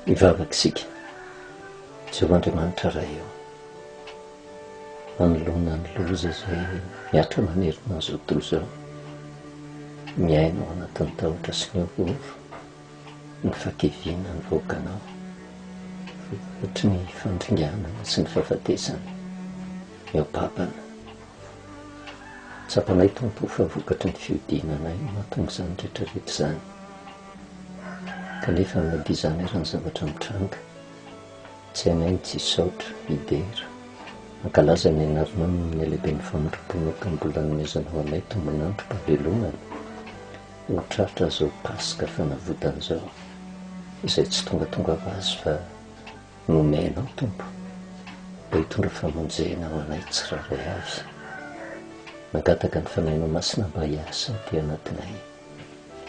Hivavaka isika. Jehovah Andriamanitra Ray ô, manoloana ny loza izay mihatra manerana an'izao tontolo izao, miaina ao anatin'ny tahotra sy ny horohoro, ny fahakiviana ny vahoakanao, vokatry ny fandringanana sy ny fahafatesana mihoa-papana. Tsapanay Tompo fa vokatry ny fihodinanay no mahatonga izany rehetra rehetra izany. Kanefa na dia izany ary ny zavatra mitranga, tsy hainay ny tsy hisaotra, hidera, hankalaza ny anaranao noho ny halehiben'ny famindram-ponao ka mbola anomezanao anay tombon'androm-pahavelomana ho tratra izao Paska fanavotana izao, izay tsy tongatonga ho azy fa nomenao Tompo mba hitondra famonjena ho anay tsirairay avy. Mangataka ny Fanahinao Masina mba hiasa aty anatinay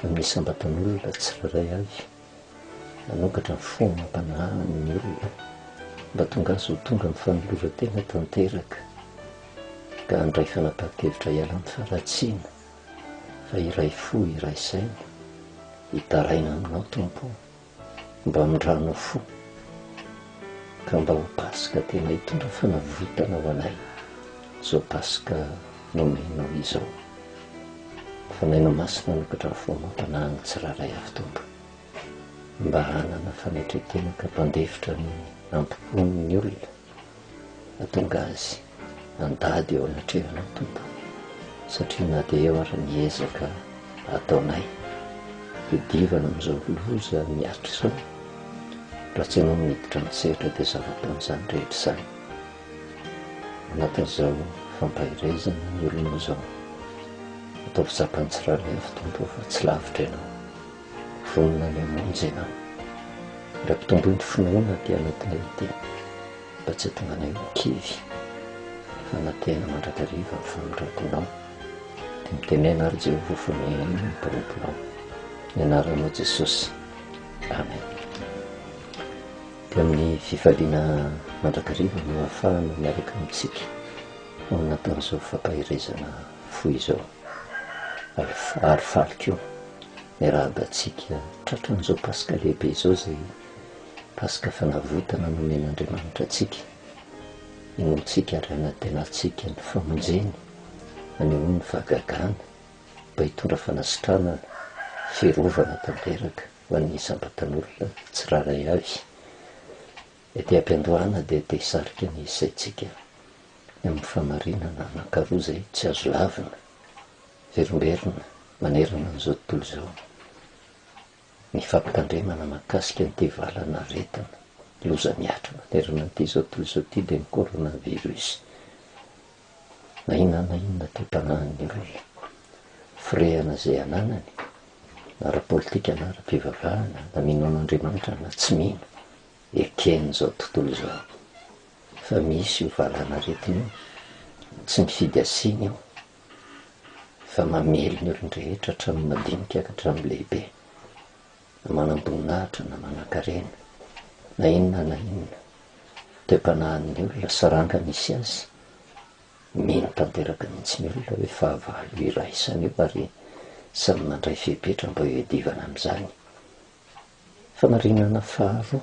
amin'ny isam-batan'olona tsirairay avy, manokatra ny fo amam-panahin'ny olona mba tonga azy ho tonga amin'ny fanoloran-tena tanteraka ka handray fanapahan-kevitra hiala amin'ny faharatsiana fa hiray fo hiray saina hitaraina aminao Tompo o. Mba amindrano fo ka mba ho Paska tena hitondra fanavotana ho anay izao Paska nomenao izao. Fanahinao Masina hanokatra ny fo amam-panahin'ny tsirairay avy Tompo mba hanana fanetren-tena ka mpandefitra ny ampopon'ny olona Hahatonga azy handady eo anatrehanao, Tompo, satria na dia eo ary ny ezaka ataonay hiadivana amin'izao loza mihatra izao, raha tsy ianao no miditra an-tsehatra dia zava-poana izany rehetra izany. Anatin'izao fampaherezana ny olonao izao, ataovy tsapan'ny tsirairay avy, Tompo, fa tsy lavitra ianao. Vonona ny hamonjy ianao. Raha ampitomboy ny finoana aty anatinay ity. Mba tsy hahatonga anay ho kivy, fa hanantena mandrakariva ny famindram-ponao. Dia mitenena ary Jehovah fa mihaino ny mpanomponao. Ny anaranao Jesosy. Amen. Dia amin'ny fifaliana mandrakariva no ahafahana miaraka amintsika ao anatin'izao fampaherezana fo izao. Ary faly koa miarahaba antsika tratran'izao Paska lehibe izao izay Paska fanavotana nomen'Andriamanitra antsika. Inoantsika ary anantenantsika ny famonjeny, anehoany ny fahagagana mba hitondra fanasitranana, fiarovana tanteraka ho an'ny isam-batan'olona tsirairay avy. Ety am-piandohana dia te hisarika ny saintsika ny amin'ny fahamarinana anankaroa izay tsy azo lavina, verimberina manerana an'izao tontolo izao. Ny fampitandremana mahakasika an'ity valan'aretina loza mihatra manerana an'ity izao tontolo izao ity dia ny coronavirus. Na inona na inona toe-panahin'ny olona, firehana izay ananany, na ara-politika na ara-pivavahana, na mino an'Andriamanitra na tsy mino, eken'izao tontolo izao fa misy io valan'aretina io, tsy mifidy asiana io. Fa mamely ny olon-drehetra hatramin'ny madinika ka hatramin'ny lehibe, na manam-boninahitra na manan-karena, na inona na inona toe-panahin'ny olona, saranga misy azy, mino tanteraka mihitsy ny olona hoe fahavalo iraisana io ary samy mandray fepetra mba hiadivana amin'izany. Famarinana faharoa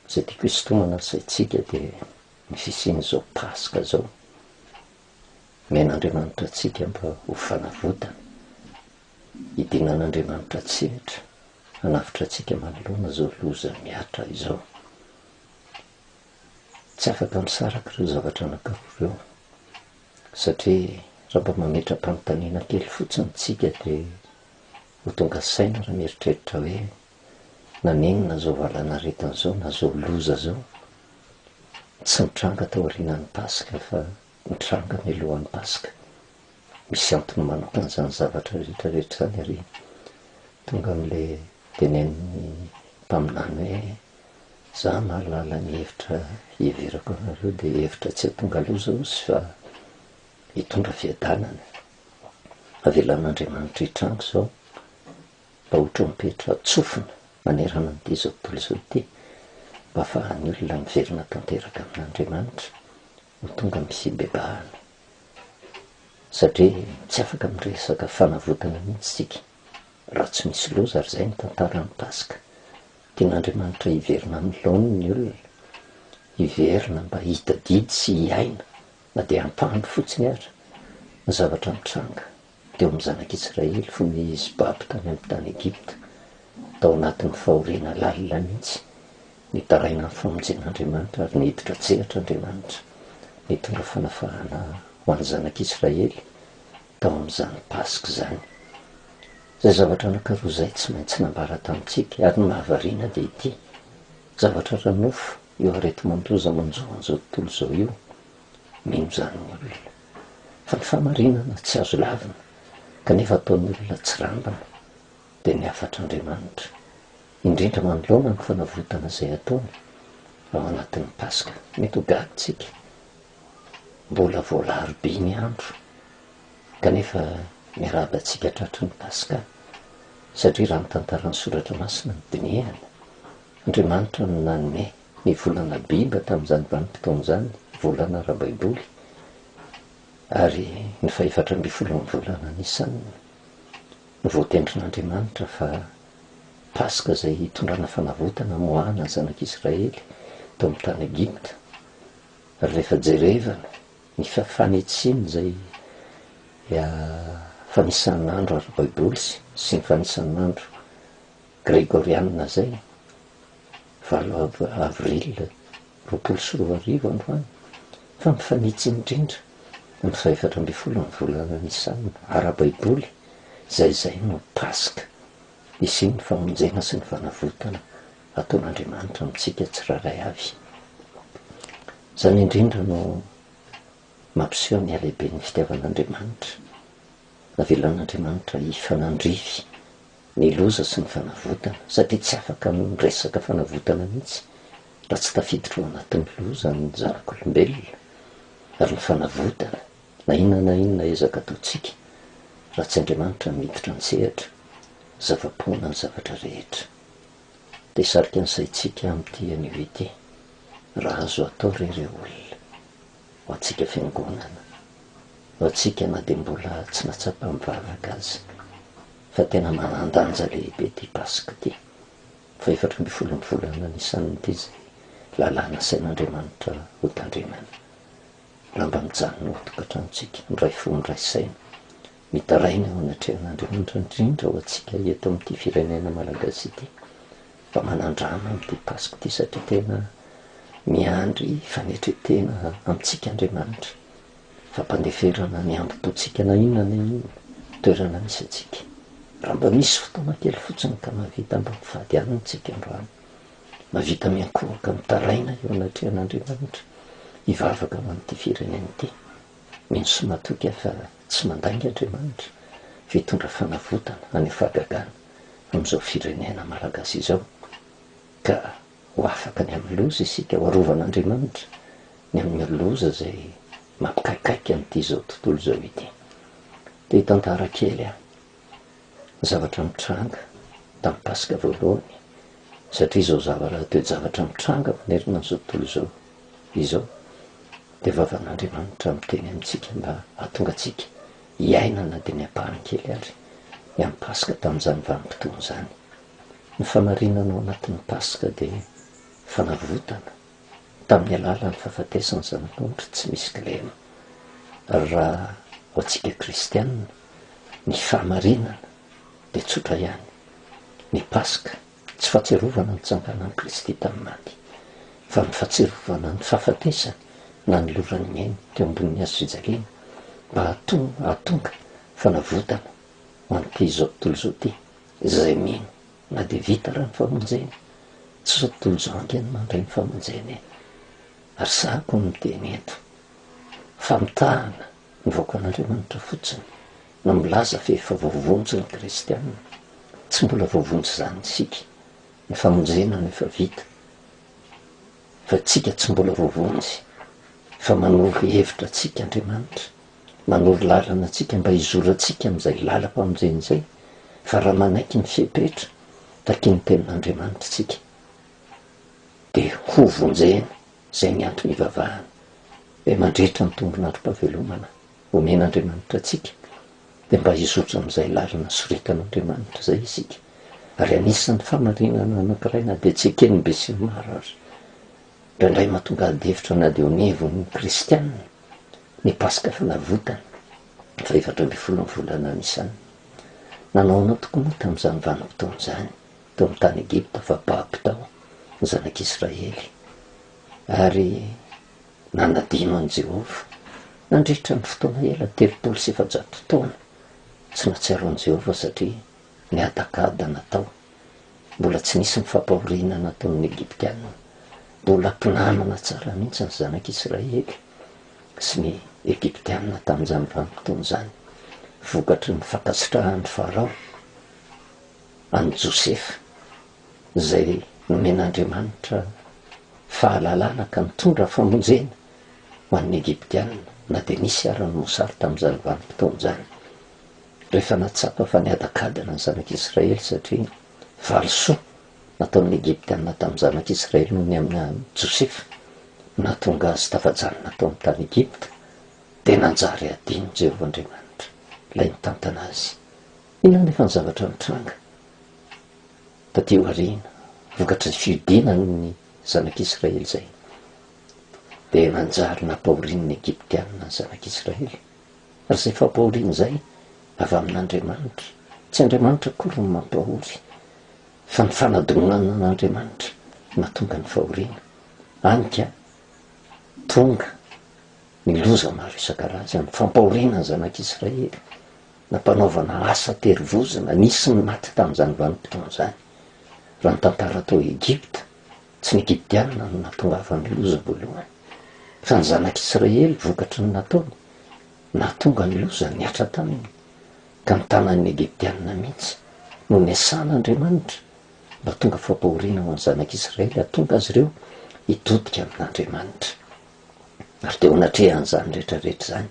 izay tiako hisintomana ny saintsika dia ny fisian'izao Paska izao. Omen'Andriamanitra antsika mba ho fanavotana. Idinan'Andriamanitra an-tsehatra hanavotra antsika manoloana izao loza mihatra izao. Tsy afaka misaraka ireo zavatra anankiroa ireo, satria raha mba mametra-panontaniana kely fotsiny isika dia ho tonga saina raha mieritreritra hoe naninona izao valanaretina izao na izao loza izao tsy nitranga taorianan'ny Paska fa Mitranga mialohan'ny Paska. Misy antony manokana izany zavatra rehetra rehetra izany ary tonga amin'ilay tenenin'ny mpaminany hoe za mahalala ny hevitra hiheverako anareo dia hevitra tsy hahatonga loza hozy fa hitondra fiadanana. Avelan'Andriamanitra hitranga izao mba ho trompetra tsofina manerana an'ity izao tontolo izao ity mba ahafahan'ny olona miverina tanteraka amin'Andriamanitra. ho tonga amin'ny fibebahana satria tsy afaka miresaka fanavotana mihitsy isika raha tsy misy loza ary izay ny tantaran'ny Paska. Tian'Andriamanitra hiverina amin'ny laoniny ny olona, hiverina mba hitadidy sy hiaina na dia ampahany fotsiny aza ny zavatra nitranga teo amin'ny zanak'Israely fony izy babo tany amin'ny tany Egypta, tao anatin'ny fahoriana lalina mihitsy, nitaraina ny famonjen'Andriamanitra ary niditra an-tsehatra Andriamanitra nitondra fanafahana ho an'ny zanak'Israely tao amin'izany Paska izany. Izay zavatra anankiroa izay tsy maintsy nambara tamintsika, ary ny mahavariana dia ity, zavatra ara-nofo io areti-mandoza manjo an'izao tontolo izao io, mino izany ny olona. Fa ny fahamarinana tsy azo lavina, kanefa ataon'ny olona tsirambina, dia ny hafatr'Andriamanitra, indrindra manoloana ny fanavotana izay ataony ao anatin'ny Paska. Mety ho gaga isika, mbola vao alarobia ny andro, kanefa miarahaba antsika tratry ny Paska, satria raha ny tantaran'ny Soratra Masina no dinihana, Andriamanitra no nanome ny volana Abiba tamin'izany vanim-potoana izany, volana ara-baiboly, ary ny fahefatra ambin'ny folon'ny volana Nisana no voatendrin'Andriamanitra fa Paska izay hitondrana fanavotana hamoahana ny zanak'Israely tao amin'ny tany Egypta. Ary rehefa jerevana ny fanitsiana izay fanisan'andro ara-baiboly sy ny fanisan'andro gregorianina izay, valo avril 2020 androany, fa mifanitsy indrindra amin'ny fahefatra ambin'ny folo ny volana Nisana ara-baiboly, izay izay no Paska hisian'ny famonjena sy ny fanavotana ataon'Andriamanitra amintsika tsirairay avy. Izany indrindra no mampiseho ny halehiben'ny fitiavan'Andriamanitra. Navelan'Andriamanitra hifanandrify ny loza sy ny fanavotana, satria tsy afaka miresaka fanavotana mihitsy raha tsy tafiditra ao anatin'ny loza ny zanak'olombelona. Ary ny fanavotana, na inona na inona ezaka ataontsika, raha tsy Andriamanitra no miditra an-tsehatra, zava-poana ny zavatra rehetra. Dia hisarika ny saintsika amin'ity anio ity, raha azo atao re ireo olona, ho antsika fiangonana, ho antsika na dia mbola tsy nahatsapa mivavaka aza, fa tena manan-danja lehibe ity Paska ity, fahefatra ambin'ny folon'ny volana Nisana ity izay lalàna asain'Andriamanitra hotandremana. Raha mba mijanona ao an-tokantranontsika, miray fo, miray saina, mitaraina eo anatrehan'Andriamanitra, indrindra ho antsika eto amin'ity firenena malagasy ity, mba manandrama amin'ity Paska ity satria tena miandry fanetren-tena amintsika Andriamanitra, fampandeferana ny hambom-pontsika na inona na inona toerana misy antsika. Raha mba misy fotoana kely fotsiny ka mahavita mba mifady hanina isika androany, mahavita miankohoka mitaraina eo anatrehan'Andriamanitra, hivavaka ho an'ity firenena ity. Mino sy matoky aho fa tsy mandainga Andriamanitra fa hitondra fanavotana haneho fahagagana amin'izao firenena malagasy izao ka ho afaka ny amin'ny loza isika, ho arovan'Andriamanitra ny amin'ny loza izay mampikaikaika an'ity izao tontolo izao ity. Dia hitantara kely aho ny zavatra mitranga tamin'ny Paska voalohany satria izao zavatra toe-javatra mitranga manerana an'izao tontolo izao izao dia vavan'Andriamanitra miteny amintsika mba hahatonga antsika hiaina na dia ny ampahany kely ary ny amin'ny Paska tamin'izany vanim-potoana izany. Ny famarinana ao anatin'ny Paska dia fanavotana tamin'ny alalan'ny fahafatesan'ny Zanak'ondry tsy misy kilema. Ary raha ho antsika kristiana, ny fahamarinana dia tsotra ihany, ny Paska Tsy fahatsiarovana ny nitsanganan'i Kristy tamin'ny maty, fa ny fahatsiarovana ny fahafatesany nanolorany ny ainy teo ambonin'ny hazo fijaliana mba hahatonga fanavotana ho an'ity izao tontolo izao ity, izay mino na dia vita ara ny famonjena, tsy izao tontolo izao ange no mandray ny famonjena e! Ary sahako ny miteny eto, famitahana ny vahoakan'Andriamanitra fotsiny no milaza fa efa voavonjy ny kristiana. Tsy mbola voavonjy izany isika. Ny famonjena no efa vita. Fa tsika tsy mbola voavonjy. Fa manoro hevitra antsika Andriamanitra. Manoro lalana antsika mba hizorantsika amin'izay lalam-pamonjena izay. Fa raha manaiky ny fepetra takian'ny tenin'Andriamanitra isika dia ho vonjena. Izay ny antony ivavahana. Hoe mandritra ny tombon'androm-pahavelomana omen'Andriamanitra antsika dia mba hizotra amin'izay lalana soritan'Andriamanitra izay isika. Ary anisan'ny fahamarinana anankiray na dia tsy eken'ny besinimaro aza, indraindray mahatonga adihevitra na dia eo anivon'ny kristiana, ny Paska fanavotana, faha-14 ny volana Nisana. Nanao ahoana tokoa moa tamin'izany vanim-potoana izany tao amin'ny tany Egypta fa babo tao ny zanak'Israely ary nanadino an'i Jehovah nandritra ny fotoana ela, 430 taona, tsy nahatsiaro an'i Jehovah satria nihadakadana tao. Mbola tsy nisy ny fampahoriana nataon'ny Egyptiana. Mbola mpinamana tsara mihitsy ny zanak'Israely sy ny Egyptiana tamin'izany vanim-potoana izany, vokatry ny fankasitrahan'i Farao an'i Josefa, izay nomen'Andriamanitra fahalalana ka nitondra famonjena ho an'ny Egyptiana, na dia nisy ara ny mosary tamin'izany vanim-potoana izany. Rehefa nahatsapa fa nihadakadana ny zanak'Israely satria valisoa nataon'ny Egyptiana tamin'ny zanak'Israely noho ny amin'i Josefa no nahatonga azy tafajanona tao amin'ny tany Egypta, dia nanjary hadino Jehovah Andriamanitra, ilay nitantana azy. Inona anefa ny zavatra nitranga tatỳ aoriana, vokatry ny fihodinan'ny zanak'Israely izay? Dia nanjary nampahorian'ny Egyptiana ny zanak'Israely. Ary izay fampahoriana izay avy amin'Andriamanitra. Tsy Andriamanitra akory no mampahory, fa ny fanadinoana an'Andriamanitra no mahatonga ny fahoriana. Hany ka tonga ny loza maro isan-karazany, fampahoriana ny zanak'Israely, nampanaovana asa terivozona, nisy ny maty tamin'izany vanim-potoana izany. Raha ny tantara tao Egypta, tsy ny Egyptiana no nahatongavan'ny loza voalohany, fa ny zanak'Israely vokatry ny nataony, nahatonga ny loza nihatra taminy, ka ny tanan'ny Egyptiana mihitsy no niasan'Andriamanitra mba tonga fampahoriana ho an'ny zanak'Israely hahatonga azy ireo hitodika amin'Andriamanitra. Ary teo anatrehan'izany rehetra rehetra izany,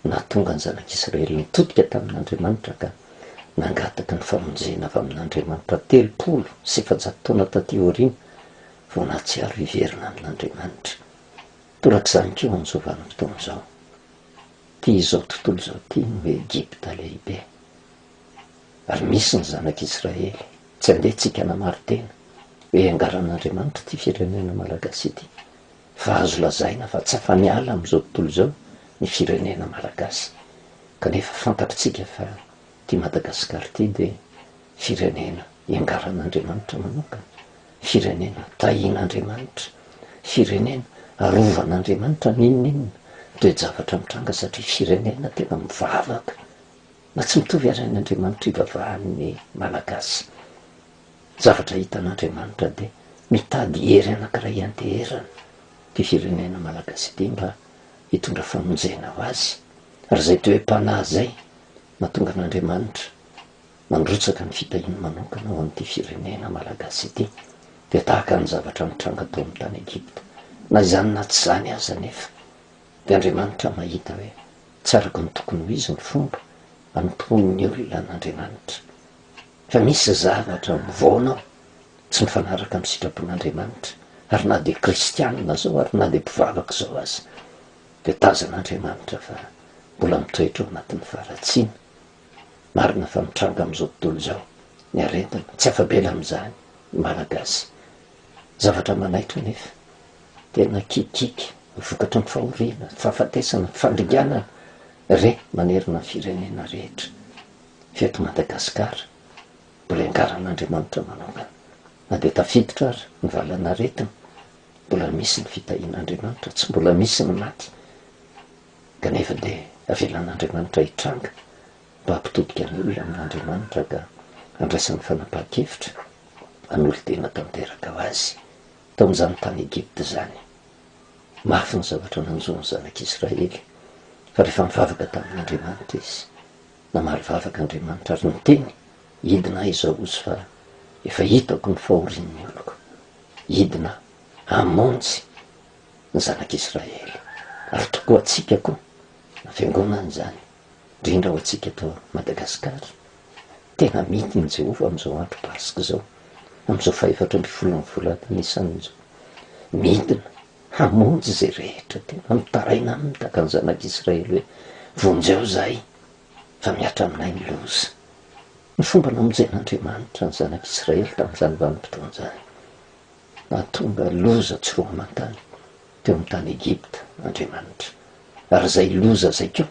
nahatonga ny zanak'Israely nitodika tamin'Andriamanitra ka nangataka ny famonjena avy amin'Andriamanitra 430 taona taty aoriana vao nahatsiaro hiverina amin'Andriamanitra. Torak'izany koa amin'izao vanim-potoana izao. Ity izao tontolo izao ity no Egypta lehibe. Ary misy ny zanak'Israely. Tsy andeha tsika hanamari-tena hoe iangaran'Andriamanitra ity firenena malagasy ity. Fa azo lazaina fa tsy afa-miala amin'izao tontolo izao ny firenena malagasy. Kanefa fantatritsika fa ity Madagasikara ity dia firenena iangaran'Andriamanitra manokana, firenena tahian'Andriamanitra, firenena arovan'Andriamanitra n'inon'inona toe-javatra mitranga satria firenena tena mivavaka na tsy mitovy ary any Andriamanitra ivavahan'ny Malagasy. Zavatra hitan'Andriamanitra dia mitady hery anankiray hianteherana ity firenena Malagasy ity mba hitondra famonjena ho azy. Ary izay toe-panahy izay mahatonga an'Andriamanitra mandrotsaka ny fitahiany manokana ho an'ity firenena Malagasy ity dia tahaka ny zavatra nitranga tao amin'ny tany Egypta. Na izany na tsy izany aza anefa dia Andriamanitra mahita hoe tsy araka ny tokony ho izy ny fomba anompoan'ny olona an'Andriamanitra. Fa misy zavatra mivaona ao, tsy mifanaraka amin'ny sitrapon'Andriamanitra, ary na dia kristianina izao ary na dia mpivavaka izao aza, dia tazan'Andriamanitra fa mbola mitoetra ao anatin'ny faharatsiana. Marina fa mitranga amin'izao tontolo izao ny aretina, tsy afa-bela amin'izany ny Malagasy. Zavatra manaitra anefa, tena kikiky vokatry ny fahoriana, ny fahafatesana, ny fandringanana re manerana ny firenena rehetra. Fa eto Madagasikara, mbola iangaran'Andriamanitra manokana. Na dia tafiditra ary ny valan'aretina, mbola misy ny fitahian'Andriamanitra, tsy mbola misy ny maty. Kanefa dia avelan'Andriamanitra hitranga mba hampitodika ny olona amin'Andriamanitra ka handraisany fanapahan-kevitra hanolo-tena tanteraka ho Azy. Tao amin'izany tany Egypta izany, mafy ny zavatra nanjo ny zanak'Israely, fa rehefa nivavaka tamin'Andriamanitra izy, Namaly vavaka Andriamanitra ary niteny, Hidina aho izao ozy fa efa hitako ny fahorian'ny oloko. Hidina aho hamonjy ny zanak'Israely. Ary tokoa antsika koa, na fiangonana izany, indrindra ho antsika eto Madagasikara. Tena midina i Jehovah amin'izao andro Paska izao, amin'izao fahefatra ambin'ny folon'ny volana Nisana izao. Midina hamonjy izay rehetra tena mitaraina aminy tahaka ny zanak'Israely hoe, Vonjeo izahay, fa mihatra aminay ny loza. Ny fomba namonjen'Andriamanitra ny zanak'Israely tamin'izany vanim-potoana izany. Nahatonga loza tsy roa aman-tany teo amin'ny tany Egypta Andriamanitra. Ary izay loza izay koa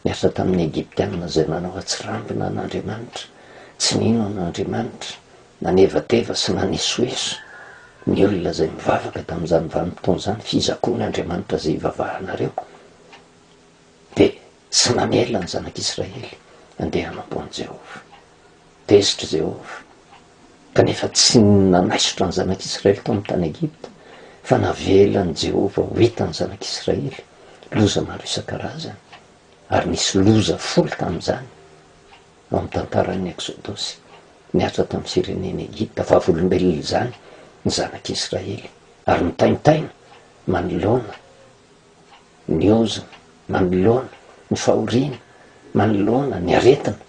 niasa tamin'ny Egyptiana izay nanao atsirambina an'Andriamanitra, tsy nino an'Andriamanitra, nanevateva sy nanesoeso ny olona izay mivavaka tamin'izany vanim-potoana izany, f'iza koa ny Andriamanitra izay ivavahanareo? Dia tsy namela ny zanak'Israely handeha hanompo an'i Jehovah. Tezitra Jehovah, kanefa tsy nanaisotra ny zanak'Israely tao amin'ny tany Egypta, fa navelan'i Jehovah ho hitan'ny zanak'Israely loza maro isan-karazany, ary nisy loza folo tamin'izany ao amin'ny tantaran'ny Eksodosy nihatra tamin'ny firenena Egypta. Vavolombelon'izany ny zanak'Israely, ary nitaintaina manoloana ny ozona, manoloana ny fahoriana, manoloana ny aretina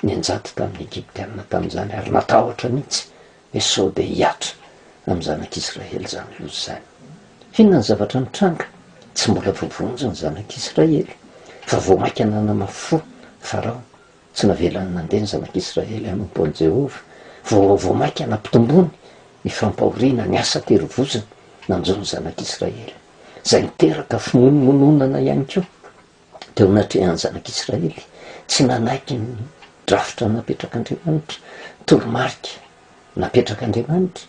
nianjady tamin'ny Egyptiana tamin'izany, ary natahotra mihitsy hoe sao dia hihatra amin'ny zanak'Israely izany loza izany. Inona ny zavatra nitranga? Tsy mbola voavonjy ny zanak'Israely, fa vao mainka nanamafy fo Farao. Tsy navelany nandeha ny zanak'Israely hanompo an'i Jehovah. Vao vao mainka nampitomboiny ny fampahoriana, ny asa terivozona nanjo ny zanak'Israely, izay niteraka fimonomononana ihany koa teo anatrehan'ny zanak'Israely. Tsy nanaiky ny drafitra napetrak'Andriamanitra, toromarika napetrak'Andriamanitra,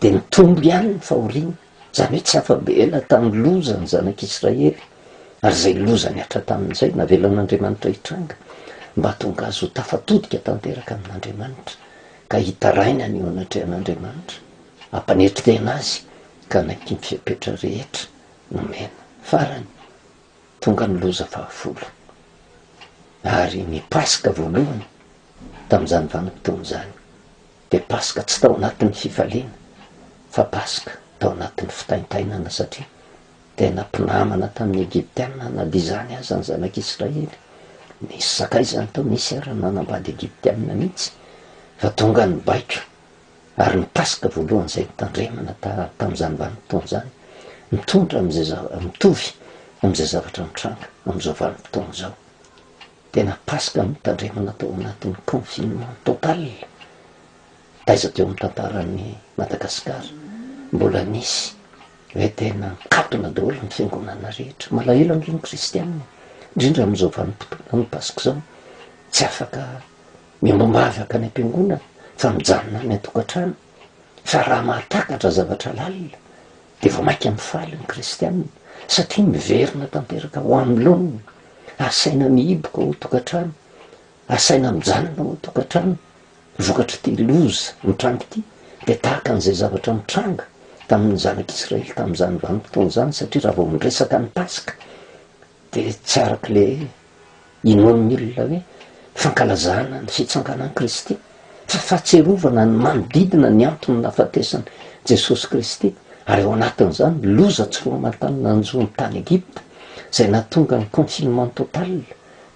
dia nitombo ihany ny fahoriana. Izany hoe tsy afa-bela tamin'ny loza ny zanak'Israely, ary izay loza nihatra tamin'izay navelan'Andriamanitra hitranga mba hahatonga azy ho tafatodika tanteraka amin'Andriamanitra, ka hitarainany eo anatrehan'Andriamanitra, hampanetry tena azy ka hanaiky ny fepetra rehetra nomena. Farany, tonga ny loza fahafolo, ary ny Paska voalohany tamin'izany vanim-potoana izany. dia Paska tsy tao anatin'ny fifaliana fa Paska tao anatin'ny fitaintainana satria tena mpinamana tamin'ny Egyptiana na dia izany aza ny zanak'Israely. Nisy sakaizany tao, nisy ary nanambady Egyptiana mihitsy fa tonga ny baiko ary ny Paska voalohany izay notandremana tamin'izany vanim-potoana izany mitondra amin'izay mitovy amin'izay zavatra mitranga amin'izao vanim-potoana izao. Tena Paska notandremana tao anatin'ny confinement total taiza teo amin'ny tantaran'i Madagasikara mbola nisy hoe tena mikatona daholo ny fiangonana rehetra. Malahelo ange ny kristianina indrindra amin'izao vanim-potoanan'ny Paska izao, tsy afaka miombom-bavaka any am-piangonana fa mijanona any an-tokantrano fa raha mahatakatra zavatra lalina dia vao mainka mifaly ny kristianina satria miverina tanteraka ho amin'ny laoniny, asaina mihiboka ao an-tokantrano, asaina mijanona ao an-tokantrano, vokatr'ity loza mitranga ity dia tahaka an'izay zavatra mitranga tamin'ny zanak'Israely tamin'izany vanim-potoana izany satria raha vao miresaka ny Paska dia tsy arak'ilay Inoan'ny olona hoe fankalazana ny fitsanganan'i Kristy, fa fahatsiarovana ny manodidina ny antony nahafatesan'i Jesosy Kristy, ary ao anatin'izany ny loza tsy roa aman-tany nanjo ny tany Egypta, izay nahatonga ny confinement total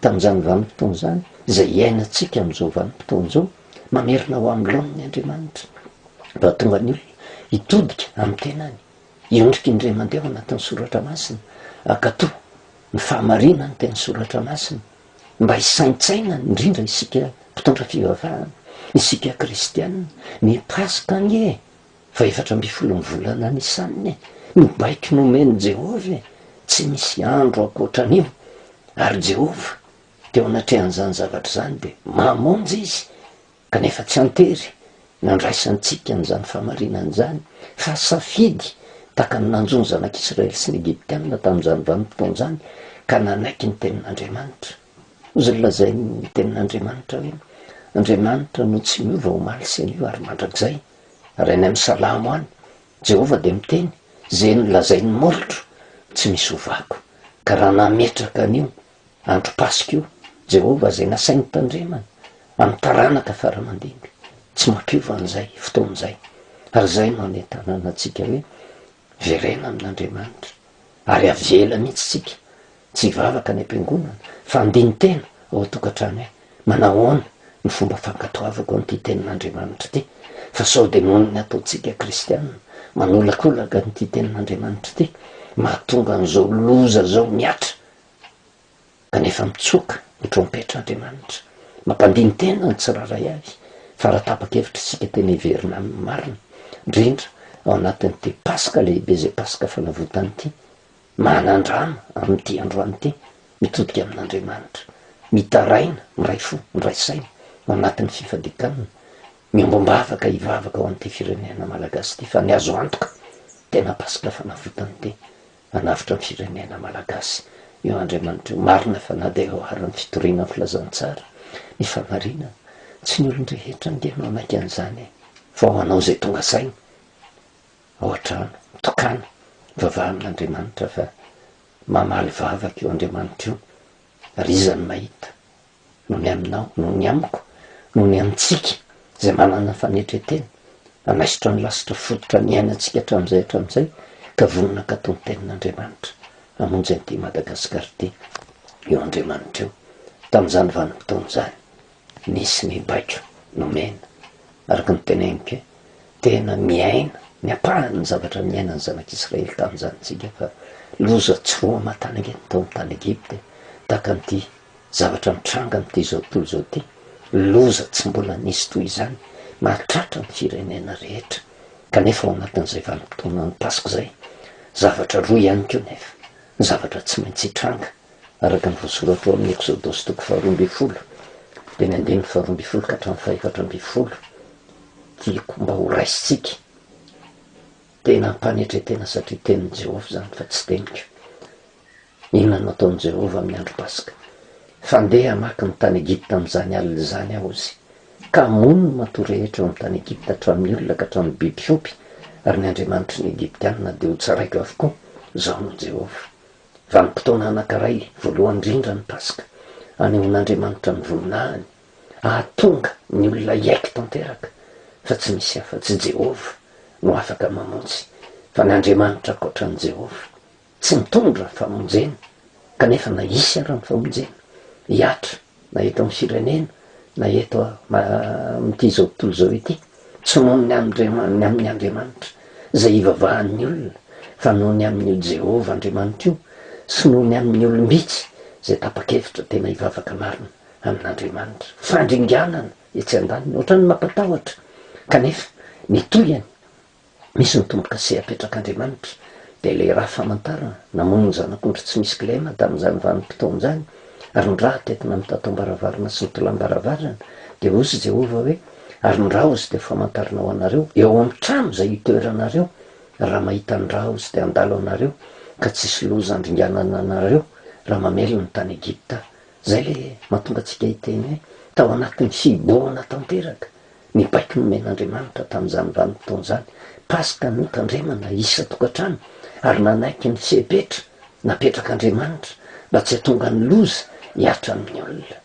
tamin'izany vanim-potoana izany, izay iainantsika amin'izao vanim-potoana izao, mamerina ho amin'ny laoniny Andriamanitra, mba hahatonga ny olona hitodika amin'ny tenany, hiondrika indray mandeha ao anatin'ny Soratra Masina, hankatò ny fahamarinan'ny teny soratra masina mba hisaintsainany indrindra isika mpitondra fivavahana, isika kristiana, ny paska anie fa 14 ny volana Nisana e, no baiko nomen'i Jehovah e, tsy misy andro ankoatran'io, ary Jehovah teo anatrehan'izany zavatra izany dia mamonjy izy Kanefa tsy an-tery nandraisantsika an'izany fahamarinana izany, fa safidy tahaka ny nanjo ny zanak'Israely sy ny Egyptiana tamin'izany vanim-potoana izany, ka nanaiky ny tenin'Andriamanitra. Hozy ny lazain'ny tenin'Andriamanitra hoe, Andriamanitra no tsy miova omaly sy anio ary mandrakizay. Ary any amin'ny Salamo any, Jehovah dia miteny, Izay nolazain'ny molotro, tsy misy ovako. Ka raha nametraka an'io Andro Paska io, Jehovah izay nasainy tandremana amin'ny taranaka fara aman-dimby. Tsy mampiova an'izay fotoana izay. Ary izay no anentanana antsika hoe verena amin'Andriamanitra. Ary avela mihitsy isika tsy hivavaka any am-piangonana fa handini-tena ao an-tokantrano hoe manahoana ny fomba fankatoavako an'ity tenin'Andriamanitra ity fa sao dia noho ny ataontsika kristiana manolakolaka an'ity tenin'Andriamanitra ity mahatonga an'izao loza izao mihatra Kanefa mitsoka ny trompetra Andriamanitra. Mampandini-tena ny tsirairay avy fa raha tapa-kevitra isika tena hiverina amin'ny marina, indrindra ao anatin'ity Paska lehibe izay Paska fanavotana ity, manandrama amin'ity androany ity, mitodika amin'Andriamanitra, mitaraina, miray fo, miray saina ao anatin'ny fifadian-kanina, miombom-bavaka hivavaka ho an'ity firenena malagasy ity fa ny azo antoka tena Paska fanavotana ity Hanavotra ny firenena malagasy io Andriamanitra io. Marina fa na dia eo ary ny fitoriana ny filazantsara, ny famarinana, tsy ny olon-drehetra ange no hanaiky an'izany e! Fa ho anao izay tonga saina, ao an-trano, mitokàna, mivavaha amin'Andriamanitra fa mamaly vavaka io Andriamanitra io, ary iza no mahita? noho ny aminao, noho ny amiko, noho ny amintsika izay manana fanetren-tena, hanaisotra ny lasitra fototra niainantsika hatramin'izay hatramin'izay ka vonona hankatò ny tenin'Andriamanitra hamonjy an'ity Madagasikara ity io Andriamanitra io. Tamin'izany vanim-potoana izany, nisy ny baiko nomena, araka ny teneniko hoe tena miaina ny ampahany ny zavatra niainan'ny zanak'Israely tamin'izany isika fa loza tsy roa aman-tany ange ny tao amin'ny tany Egypta e, tahaka an'ity Zavatra mitranga amin'ity izao tontolo izao ity, loza tsy mbola nisy toy izany, mahatratra ny firenena rehetra. Kanefa ao anatin'izay vanim-potoanan'ny Paska izay, zavatra roa ihany koa nefa, ny zavatra tsy maintsy hitranga, araka ny voasoratra ao amin'ny Eksodosy toko faharoa ambin'ny folo, dia ny andininy faharoa ambin'ny folo ka hatramin'ny fahefatra ambin'ny folo, tiako mba horaisintsika tena am-panetren-tena satria tenin'i Jehovah izany fa tsy teniko. Inona no ataon'i Jehovah amin'ny andro Paska? Fandeha hamaky ny tany Egypta amin'izany alina izany aho, hozy, ka hamono ny matoa rehetra eo amin'ny tany Egypta, hatramin'ny olona ka hatramin'ny biby fiompy, ary ny andriamanitry ny Egyptiana dia hotsaraiko avokoa, Izaho no Jehovah. Vanim-potoana anankiray voalohany indrindra ny Paska, anehoan'Andriamanitra ny voninahiny, hahatonga ny olona hiaiky tanteraka fa tsy misy afa-tsy Jehovah no afaka mamonjy, fa ny andriamanitra ankoatra an'i Jehovah Tsy mitondra famonjena, kanefa na hisy ara ny famonjena, hihatra na eto amin'ny firenena na eto amin'ity izao tontolo izao ity, tsy noho ny ny amin'ny Andriamanitra izay ivavahan'ny olona, fa noho ny amin'io Jehovah Andriamanitra io sy noho ny amin'ny olom-bitsy izay tapa-kevitra tena hivavaka marina amin'Andriamanitra. Fandringanana etsy andaniny, ohatran'ny mampatahotra, kanefa ny tohiny Misy ny tombo-kase apetrak'Andriamanitra, dia ilay ra famantarana, namono ny zanak'ondry tsy misy kilema tamin'izany vanim-potoana izany, ary ny ra atetina amin'ny tataom-baravarana sy ny tolam-baravarana, dia hozy Jehovah hoe, Ary ny ra hozy dia ho famantarana ho anareo, eo amin'ny trano izay itoeranareo, ary raha mahita ny ra hozy dia handalo anareo, ka tsy hisy loza handringanana anareo, raha mamely ny tany Egypta. Izay ilay mahatonga antsika hiteny hoe, tao anatin'ny fihibohana tanteraka, Ny baiko nomen'Andriamanitra tamin'izany vanim-potoana izany, Paska notandremana isan-tokantrano ary nanaiky ny fepetra napetrak'Andriamanitra mba tsy hahatonga ny loza hihatra amin'ny olona.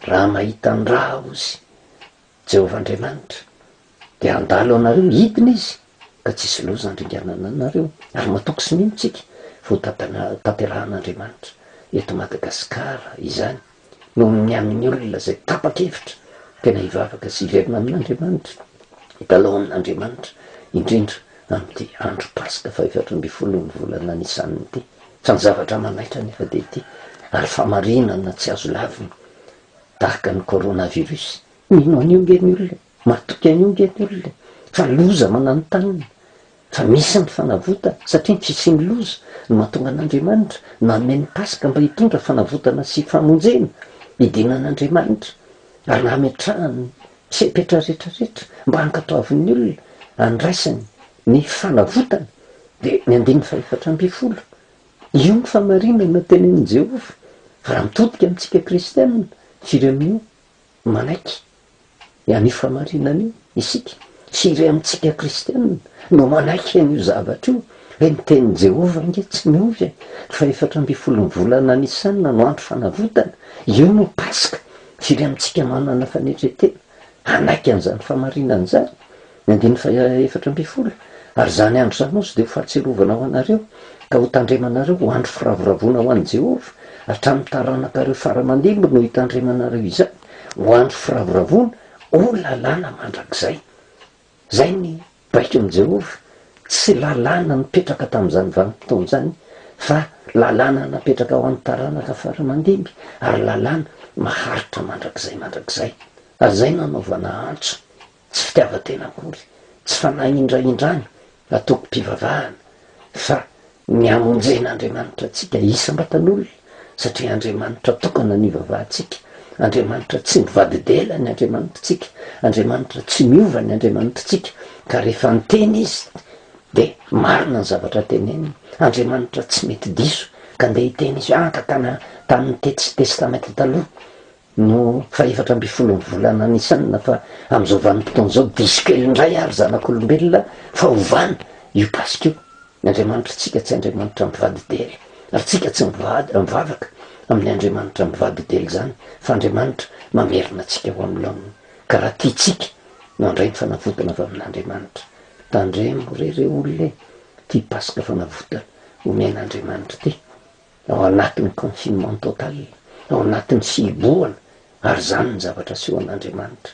Raha mahita ny ra hozy Jehovah Andriamanitra, dia handalo anareo hidina Izy, ka tsy hisy loza handringanana anareo. Ary matoky sy mino tsika fa ho tanterahan'Andriamanitra eto Madagasikara izany. noho ny amin'ny olona izay tapa-kevitra tena hivavaka sy hiverina amin'Andriamanitra, hitalaho amin'Andriamanitra, indrindra amin'ity andro Paska fahefatra ambin'ny folon'ny volana Nisana ity. Fa ny zavatra manaitra anefa dia ity, ary famarinana tsy azo lavina, tahaka ny coronavirus, mino an'io nge ny olona e, matoky an'io nge ny olona e, fa loza mananontanona. Fa misy ny fanavotana, satria ny fisian'ny loza no mahatonga an'Andriamanitra nanome ny Paska mba hitondra fanavotana sy famonjena, hidinan'Andriamanitra ary nametrahany ny fepetra rehetrarehetra mba hankatoavin'ny olona handraisany ny fanavotana, dia ny andininy fahefatra ambin'ny folo, io ny famarinana tenenin'i Jehovah, fa raha mitodika amintsika kristiana, firy amin'io Manaiky an'io fahamarinana io isika. Firy amintsika kristiana no manaiky an'io zavatra io? Hoe ny tenin'i Jehovah ange tsy miova e! Ny fahefatra ambin'ny folon'ny volana Nisana no andro fanavotana. Io no Paska. Firy amintsika manana fanetren-tena hanaiky an'izany fahamarinana izany? Ny andininy faha-14, Ary izany andro izany hozy dia ho fahatsiarovana ho anareo, ka hotandremanareo ho andro firavoravoana ho an'i Jehovah, hatramin'ny taranakareo fara aman-dimby no hitandremanareo izany, ho andro firavoravoana, ho lalàna mandrakizay. Izay ny baikon'i Jehovah, tsy lalàna nipetraka tamin'izany vanim-potoana izany, fa lalàna napetraka ho an'ny taranaka fara aman-dimby, ary lalàna. maharitra mandrakizay mandrakizay. Ary izay no anaovana antso, tsy fitiavan-tena akory, tsy fanahindrahindrana antokom-pivavahana, fa ny hamonjen'Andriamanitra antsika isam-batan'olona, satria Andriamanitra tokana no ivavahantsika, Andriamanitra tsy mivadi-dela ny Andriamanitritsika, Andriamanitra tsy miova ny Andriamanitritsika, ka rehefa niteny Izy dia marina ny zavatra teneniny, Andriamanitra tsy mety diso, ka ndeha hiteny Izy hoe ah ka tana tamin'ny Testamenta Taloha no fahefatra ambin'ny ny volana Nisana fa amin'izao vanim-potoana izao diso kely indray ary zanak'olombelona fa ovana io Paska io. Ny Andriamanitritsika tsy Andriamanitra mivadi-dela ary tsika tsy mivady mivavaka amin'ny Andriamanitra mivadi-dela izany fa Andriamanitra mamerina antsika ho amin'ny laoniny ka raha tiantsika no handray ny fanavotana avy amin'Andriamanitra tandremo re re olona e ity Paska fanavotana omen'Andriamanitra ity ao anatin'ny confinement total, ao anatin'ny fihibohana, ary izany ny zavatra asehon'Andriamanitra.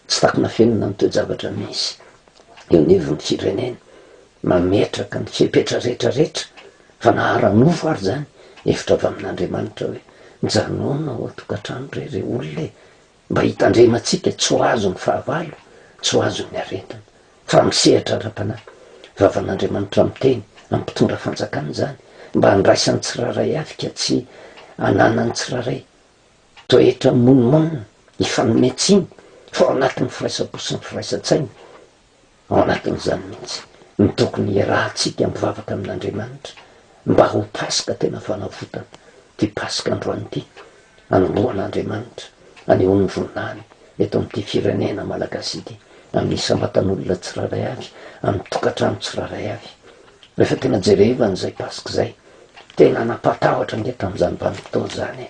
Tsy takona fenina ny toe-javatra misy eo anivon'ny firenena, mametraka ny fepetra rehetra rehetra, fa na ara-nofo ary izany, hevitra avy amin'Andriamanitra hoe, mijanòna ao an-tokantrano re ry olona e, mba hitandremantsika tsy ho azon'ny fahavalo, tsy ho azon'ny aretina. Fa amin'ny sehatra ara-panahy, vavan'Andriamanitra miteny amin'ny mpitondra fanjakana izany, mba handraisan'ny tsirairay avy ka tsy hananan'ny tsirairay toetra mimonomonona, hifanome tsiny, fa ao anatin'ny firaisam-po sy ny firaisan-tsaina. Ao anatin'izany mihitsy no tokony hiarahantsika mivavaka amin'Andriamanitra mba ho Paska tena fanavotana ity Paska androany ity, hanombohan'Andriamanitra hanehoany ny voninahiny eto amin'ity firenena malagasy ity, amin'ny isam-batan'olona tsirairay avy, amin'ny tokantrano tsirairay avy. Rehefa tena jerevana izay Paska izay, tena nampatahotra ange tamin'izany vanim-potoana izany e!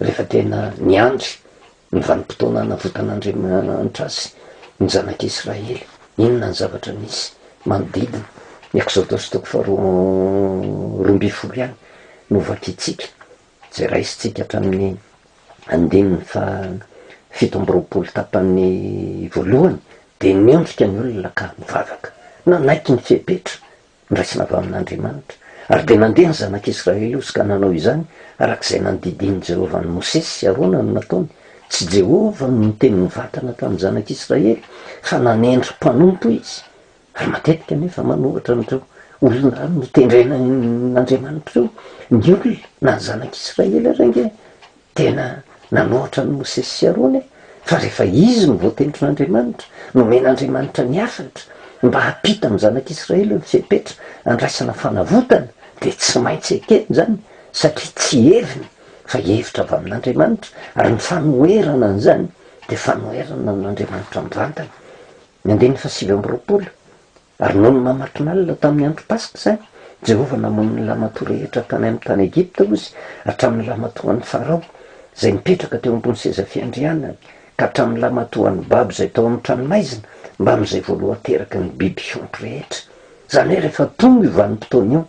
Rehefa tena niandry Ny vanim-potoana hanavotan'Andriamanitra azy ny zanak'Israely, inona ny zavatra nisy manodidina? Ny Eksodosy toko faharoa 12 ihany no vakintsika, izay raisintsika hatramin'ny andininy faha 27 tapany voalohany, dia niondrika ny olona ka nivavaka, nanaiky ny fepetra Noraisina avy amin'Andriamanitra. Ary dia nandeha ny zanak'Israely ozy ka nanao izany, araka izay nandidian'i Jehovah an'i Mosesy sy Arona no nataony. Tsy Jehovah no niteny nivantana tamin'ny zanak'Israely, fa nanendry mpanompo izy. Ary matetika anefa manohatra an'ireo olona notendren'Andriamanitra ireo ny olona, na ny zanak'Israely ary ange. Tena nanohatra an'i Mosesy sy Arona e! Fa rehefa izy no voatendrin'Andriamanitra, nomen'Andriamanitra ny hafatra mba hampita amin'ny zanak'Israely ny fepetra andraisana fanavotana, dia tsy maintsy ekeny izany, satria tsy heviny fa hevitra avy amin'Andriamanitra, ary ny fanoherana an'izany dia fanoherana an'Andriamanitra mivantana. Ny andininy faha-29. Ary nony mamatonalina tamin'ny andro Paska izany, Jehovah namono ny lahimatoa rehetra tany amin'ny tany Egypta, hozy, hatramin'ny lahimatoan'i Farao, izay nipetraka teo ambony seza fiandrianany, ka hatramin'ny lahimatoan'ny babo izay tao amin'ny tranomaizina, mbamin'izay voalohan-teraky ny biby fiompy rehetra. Izany hoe rehefa tonga io vanim-potoana io,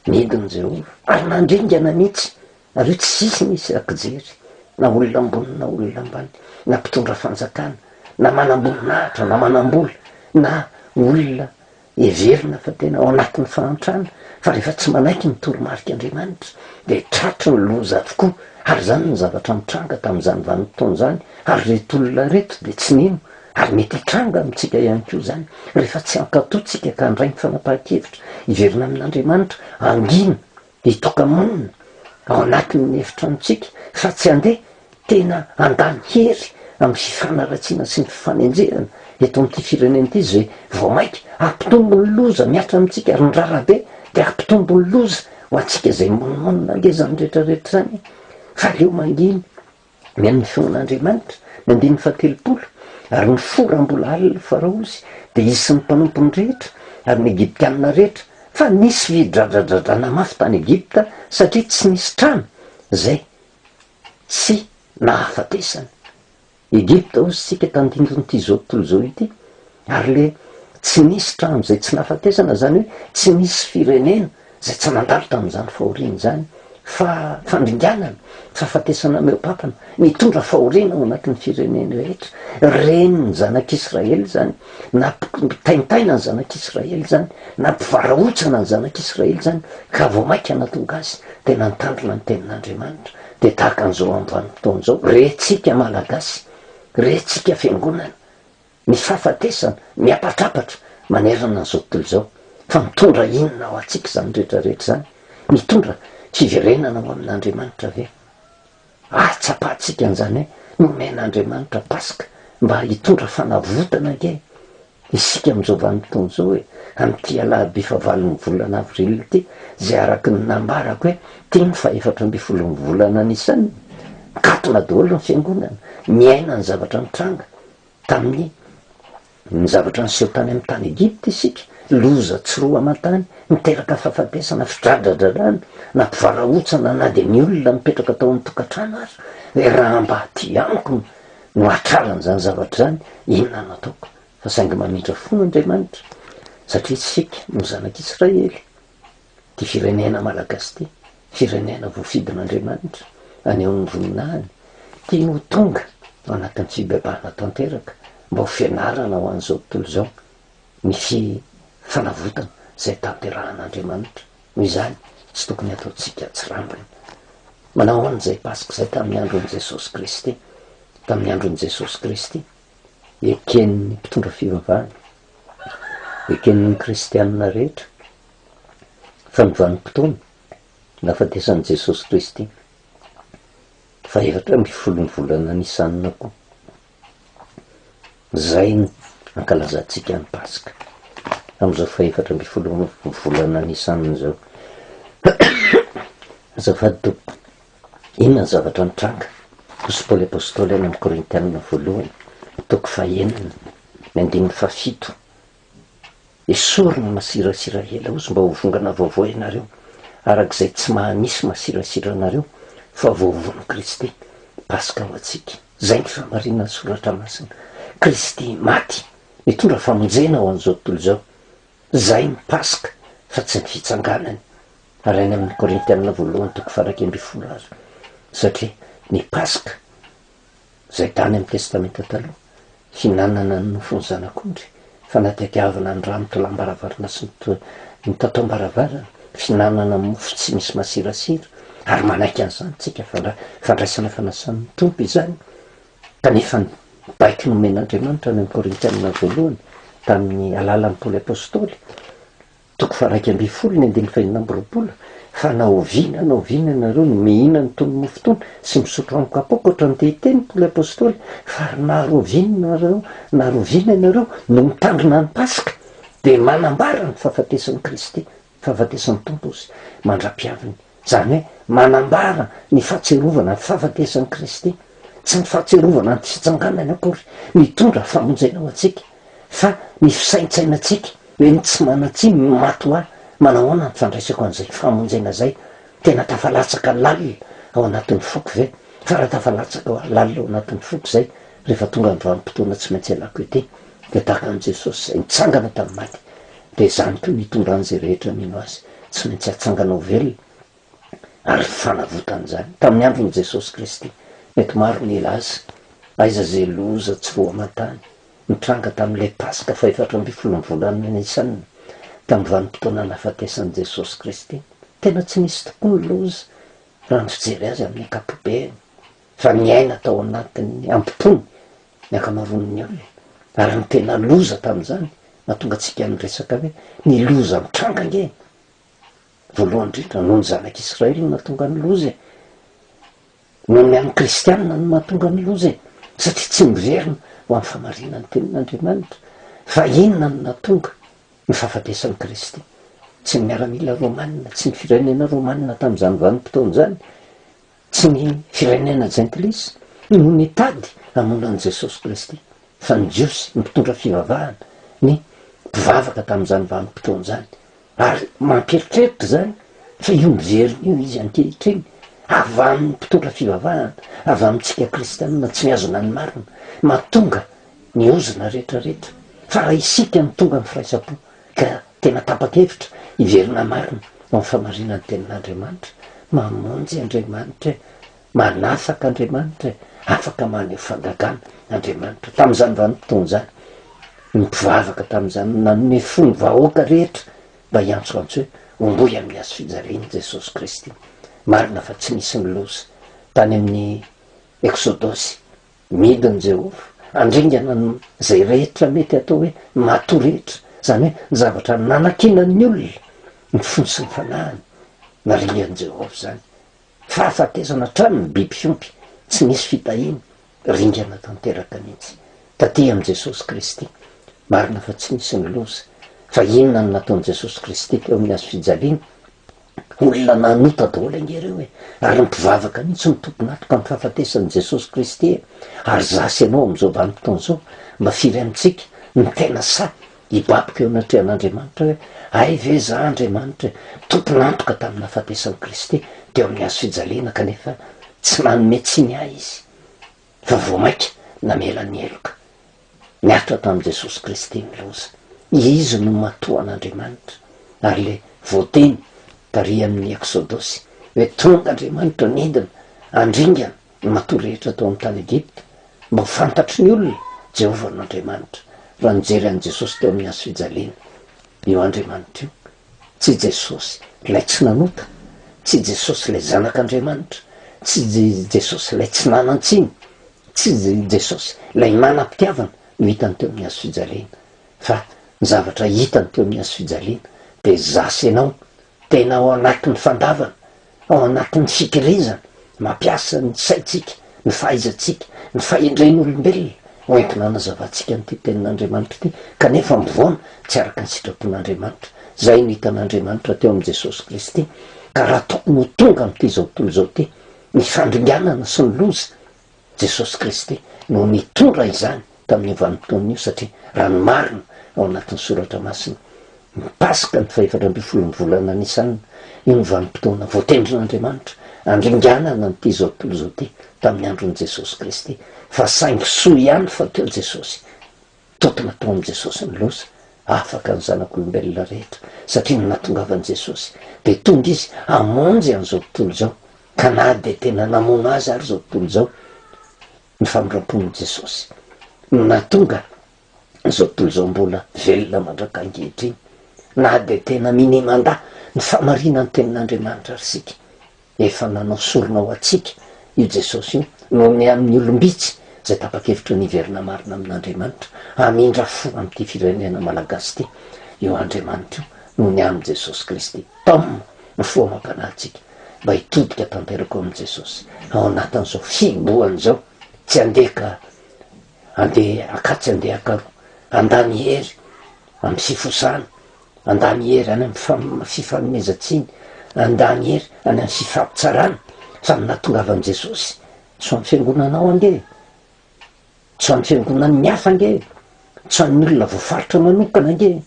Nidina Jehovah, ary nandringana mihitsy, ary io tsy nisy ankijery, na olona ambony na olona ambany, na mpitondra fanjakana, na manamboninahitra na manambola, na olona heverina fa tena ao anatin'ny fahantrana, fa rehefa tsy manaiky ny toromarik'Andriamanitra dia tratry ny loza avokoa, ary izany no zavatra nitranga tamin'izany vanim-potoana izany, ary ireto olona ireto dia tsy nino Ary mety hitranga amintsika ihany koa izany, rehefa tsy hankatò tsika ka handray ny fanapahan-kevitra hiverina amin'Andriamanitra, hangina, hitoka-monina ao anatin'ny efitranontsika, fa tsy handeha tena handany hery amin'ny fifanaratsiana sy ny fifanenjehana eto amin'ity firenena ity izay vao mainka hampitombo ny loza mihatra amintsika, ary ny raharaha be dia hampitombo ny loza ho antsika izay mimonomonona ange izany rehetra rehetra izany e! Fa aleo mangina. Ny amin'ny feon'Andriamanitra, ny andininy fahatelopolo, Ary nifoha raha mbola alina Farao izy, dia izy sy ny mpanompony rehetra, ary ny Egyptiana rehetra, fa nisy fidradradradrana mafy tany Egypta, satria tsy nisy trano izay tsy nahafatesana. Egypta hozy isika tandindon'ity izao tontolo izao ity, ary le tsy nisy trano izay tsy nahafatesana, izany hoe tsy nisy firenena izay tsy nandalo tamin'izany fahoriana izany, fa fandringanana, fahafatesana mihoa-pampana, nitondra fahoriana ao anatin'ny firenena rehetra, ren'ny zanak'Israely izany, nampitaintaina ny zanak'Israely izany, nampivarahontsana ny zanak'Israely izany, ka vao mainka nahatonga azy tena nitandrina ny tenin'Andriamanitra. Dia tahaka an'izao amin'ny vanim-potoana izao, rentsika Malagasy, rentsika Fiangonana, ny fahafatesana miapatrapatra manerana an'izao tontolo izao. Fa mitondra inona ho antsika izany rehetra rehetra izany? Mitondra fiverenana ho amin'Andriamanitra ve? Ahatsapantsika an'izany hoe nomen'Andriamanitra Paska mba hitondra fanavotana ange isika amin'izao vanim-potoana izao e, amin'ity alarobia fahavalon'ny volana avril ity, izay araka ny nambarako hoe ity ny fahefatra ambin'ny folon'ny volana Nisan, mikatona daholo ny fiangonana, miaina ny zavatra nitranga tamin'ny ny zavatra niseho tany amin'ny tany Egypta isika, loza tsy roa aman-tany, niteraka fahafatesana, fidradradradrana, nampivarahontsana na dia ny olona mipetraka tao amin'ny tokantrano aza, hoe raha mba aty amiko no hahatrarana izany zavatra izany, inona no ataoko? Fa saingy mamindra fo Andriamanitra, satria isika no zanak'Israely. Ity firenena malagasy ity, firenena voafidin'Andriamanitra, haneho ny voninahiny, tiany ho tonga ao anatin'ny fibebahana tanteraka mba ho fianarana ho an'izao tontolo izao ny fanavotana izay tanterahan'Andriamanitra. Noho izany, tsy tokony hataontsika tsirambina. Manao ahoana izay Paska izay tamin'ny andron'i Jesosy Kristy? Tamin'ny andron'i Jesosy Kristy, eken'ny mpitondra fivavahana, eken'ny kristianina rehetra fa ny vanim-potoana nahafatesan'i Jesosy Kristy, fahefatra ambin'ny folon'ny volana Nisana koa, izay no ankalazantsika ny Paska, amin'izao fahefatra ambin'ny folon'ny volana Nisana izao. Azafady tompoko, inona ny zavatra nitranga? Hoy Paoly Apostoly any amin'ny Korintianina voalohany, toko fahenina, ny andininy fahafito. Esory ny masirasira ela ozy mba ho vongana vaovao ianareo, araka izay tsy maha misy masirasira anareo, fa voavono Kristy, Paska ho antsika. Izay ny fahamarinan'ny Soratra Masina. Kristy maty, nitondra famonjena ho an'izao tontolo izao. Izay ny Paska, fa tsy ny fitsanganany. Ary any amin'ny Korintianina voalohany toko faha 11 aza. Satria ny Paska izay tany amin'ny Testamenta Taloha, hinanana ny nofon'ny zanak'ondry, fanadihadiavana ny rà mitolam-baravarana sy ny ny tataom-baravarana, fihinanana mofo tsy misy masirasira, ary manaiky an'izany tsika fa fandraisana fanasan'ny Tompo izany, kanefa ny baiko nomen'Andriamanitra any amin'ny Korintianina voalohany tamin'ny alalan'i Paoly Apostoly, Toko faha-11 ny andininy fahenina amby 20, Fa na oviana na oviana ianareo no mihinana itony mofo itony sy misotro rano kapoaka ohatran'ny te hiteny Paoly Apostoly, fa na roviana ianareo na roviana ianareo no mitandrina ny Paska, dia manambara ny fahafatesan'i Kristy, fahafatesan'ny Tompo izy, mandra-piaviny. Izany hoe manambara ny fahatsiarovana ny fahafatesan'i Kristy, tsy ny fahatsiarovana ny fitsanganany akory mitondra famonjena ho antsika, fa ny fisaintsainantsika hoe ny tsy manan-tsiny no maty ho ahy, manahoana ny fandraisako an'izay famonjena izay? Tena tafalatsaka lalina ao anatin'ny foko ve? Fa raha tafalatsaka lalina ao anatin'ny foko izay, rehefa tonga ny vanim-potoana tsy maintsy ialako ety, dia tahaka an'i Jesosy izay nitsangana tamin'ny maty, dia izany koa no hitondra an'izay rehetra mino Azy, tsy maintsy hatsangana ho velona, ary fanavotana izany. Tamin'ny andron'i Jesosy Kristy, mety maro ny hilaza, aiza izay loza tsy roa aman-tany nitranga tamin'ilay Paska fahefatra ambin'ny folon'ny volana Nisana, tamin'ny vanim-potoana nahafatesan'i Jesosy Kristy. Tena tsy nisy tokoa ny loza, raha ny fijery azy amin'ny ankapobeny, fa niaina tao anatin'ny ampompony ny ankamaroan'ny olona. Ary ny tena loza tamin'izany, mahatonga antsika miresaka hoe ny loza mitranga ange, voalohany indrindra noho ny zanak'Israely no nahatonga ny loza e. Noho ny amin'ny kristianina no mahatonga ny loza e, satria tsy miverina ho amin'ny famarinan'ny tenin'Andriamanitra. Fa inona no nahatonga ny fahafatesan'i Kristy? Tsy ny miaramila romanina, tsy ny firenena romanina tamin'izany vanim-potoana izany, Tsy ny firenena jentilisa no nitady hamono an'i Jesosy Kristy, fa ny Jiosy, ny mpitondra fivavahana, ny mpivavaka tamin'izany vanim-potoana izany. Ary mampieritreritra izany fa io miverina io izy ankehitriny, avy amin'ny mpitondra fivavahana, avy amintsika kristianina tsy mihazona ny marina, mahatonga ny ozona rehetrarehetra. Fa raha isika no tonga amin'ny firaisam-po ka Tena tapa-kevitra hiverina marina ao amin'ny famarinan'ny Tenin'Andriamanitra. Mamonjy Andriamanitra e! Manafaka Andriamanitra e! Afaka maneho fahagagana Andriamanitra. Tamin'izany vanim-potoana izany, ny mpivavaka tamin'izany no nanome fo ny vahoaka rehetra mba hiantsoantso hoe, Homboy amin'ny hazo fijaliana Jesosy Kristy. Marina fa tsy nisy ny loza. Tany amin'ny Eksodosy, midin'i Jehovah, handringana ny izay rehetra mety atao hoe matoa rehetra, izany hoe ny zavatra nanankinan'ny olona ny fony sy ny fanahiny, naringan'i Jehovah izany. Fahafatesana hatrany ny biby fiompy, tsy nisy fitahiana, ringana tanteraka mihitsy. Taty amin'i Jesosy Kristy, marina fa tsy nisy ny loza, fa inona no nataon'i Jesosy Kristy teo amin'ny hazo fijaliana? Olona nanota daholo ange ireo e! Ary ny mpivavaka mihitsy no tompon'antoka amin'ny fahafatesan'i Jesosy Kristy e! Ary za sy ianao amin'izao vanim-potoana izao, mba firy amintsika no tena sahy hibaboka eo anatrehan'Andriamanitra hoe, Hay ve za Andriamanitra e, tompon'antoka tamin'ny nahafatesan'i Kristy teo amin'ny hazo fijaliana kanefa tsy nanome tsiny ahy Izy fa vao mainka namela ny heloka. Niaritra tamin'i Jesosy Kristy ny loza. Izy no matoa an'Andriamanitra. Ary ilay voateny tary amin'ny Eksodosy hoe tonga Andriamanitra nidina handringana ny matoa rehetra tao amin'ny tany Egypta mba ho fantatry ny olona Jehovah no Andriamanitra. Raha nijery an'i Jesosy teo amin'ny hazo fijaliana io Andriamanitra io, tsy Jesosy ilay tsy nanota, tsy Jesosy ilay Zanak'Andriamanitra, tsy Jesosy ilay tsy nanan-tsiny, Tsy i Jesosy, ilay manam-pitiavana, no hitany teo amin'ny hazo fijaliana, fa ny zavatra hitany teo amin'ny hazo fijaliana dia izaho sy ianao, tena ao anatin'ny fandavana, ao anatin'ny fikirizana, mampiasa ny saintsika, ny fahaizantsika, ny fahendren'olombelona ho entina hanazavantsika an'ity tenin'Andriamanitra ity, kanefa mivoana tsy araka ny sitrapon'Andriamanitra. Izay no hitan'Andriamanitra teo amin'i Jesosy Kristy, ka raha tokony ho tonga amin'ity izao tontolo izao ity, Ny fandringanana sy ny loza, Jesosy Kristy no nitondra izany tamin'io vanim-potoana io satria raha ny marina ao anatin'ny Soratra Masina, ny Paska ny fahefatra ambin'ny folon'ny volana Nisana, io no vanim-potoana voatendrin'Andriamanitra handringanana an'ity izao tontolo izao ity tamin'ny andron'i Jesosy Kristy, fa saingy soa ihany fa teo Jesosy. Totona tao amin'i Jesosy ny loza, afaka ny zanak'olombelona rehetra, satria ny nahatongavan'i Jesosy dia tonga Izy hamonjy an'izao tontolo izao, ka na dia tena namono Azy ary izao tontolo izao, ny famindram-pon'i Jesosy no nahatonga izao tontolo izao mbola velona mandrak'ankehitriny, na dia tena minia mandà ny famarinan'ny tenin'Andriamanitra ary isika. Efa nanao sorona ho antsika io Jesosy io noho ny amin'ny olom-bitsy izay tapa-kevitra ny hiverina marina amin'Andriamanitra, hamindra fo amin'ity firenena malagasy ity io Andriamanitra io noho ny amin'i Jesosy Kristy. Tom, ny fo amam-panahintsika mba hitodika tanteraka ao amin'i Jesosy ao anatin'izao fihibohana izao, tsy handeha ka handeha akatsy handeha akaroa, handany hery amin'ny fifosana, Handany hery any amin'ny fifanomezan-tsiny, handany hery any amin'ny fifampitsarana, fa ny nahatongavan'i Jesosy, tsy ho an'ny fiangonanao ange e, tsy ho an'ny fiangonan'ny hafa ange e, tsy ho an'ny olona voafaritra manokana ange e,